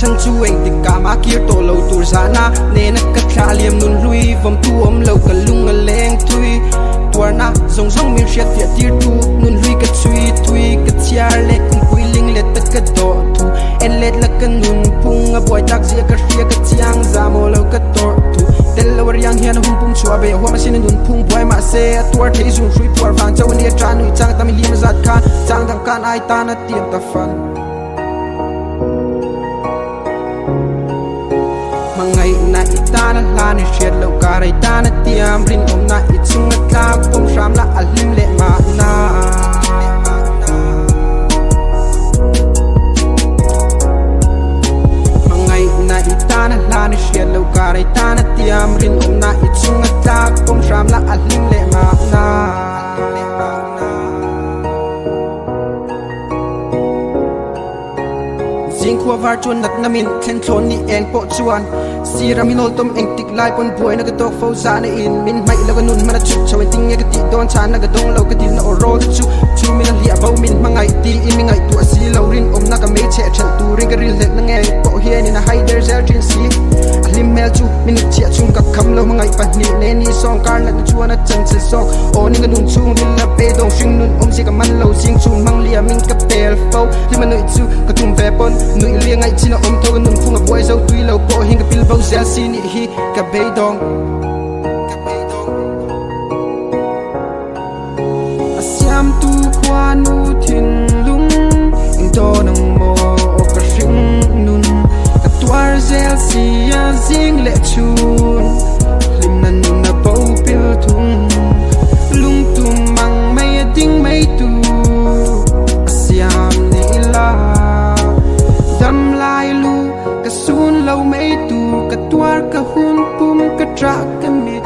chan chu engtik ah mah kir tawh lo tur zahna nena ka thlah liam nun hlui vawm tu awm lo ka lung a leng thui tuarna zawng zawng min hriat fiah tir tu nun hlui ka chhui thui ka chhiar leh kumpui ling let ta ka dawh thu en let la ka nun phung a buai tak zia ka hria ka chiang zah maw lo ka tawrh thu tel lo a riang hian a hun pum chhuah ve huam asin a nun phung buai mahse a tuar thei zung hrui phuar vang chauh ania ṭah nuih chang tam i hlim a zat khan chang dang khan ai tan a tiam ta fan. Hmangaihna i tana hlan i hriat loh kar ei tana tiam rinawmna i chunga tlak pawm hram la a hlim leh mahna. Hmangaihna i tana hlan i hriat loh kar ei tana tiam rinawmna i chunga tlak pawm hram la a hlim leh mahna. Zingkhua var chuan natna min thlen thlawn ni eng pawh chuan Sir a min awl tawm engtik lai pawn buaina ka tawk fo zahna in min hmaih lo ka nun hman a chhuk chho engtin nge ka tih dawn chhanna ka dawng lo ka dilna aw rawl te chu chu min a hliah bo min hmangaih tiin mi ngaihtuah si lo rinawmna ka meichhe thelh turin ka rilhlelhna ngei pawh hianin a haider zel thin si a hlim hmel chu minute chhiah chhung ka kham lo hmangaih pahnih nen ni sawng kar natna chuan a chan che zawk aw ni ka nun chhung ril a pe dawng hring nun awm zia ka man lo zing chhun hmang liam in ka pel fo hlim a nuih chu ka tum ve pawn nuih lia ngaih chin a awm tho ka nun phung a buai zo tui lo pawh hian ka pil bo zel si nih hi ka beidawng ka beidawng a siamtu khuanu thinlung engdawn ang maw aw ka hring nun ka tuar zel si a zing leh chhun hlimna nun a bo pil thung lungtum ang mai a ding mai tur a siam ni ila dam lai lu ka sun lo mai tur ka tuar ka hun pum ka ṭah ka mit.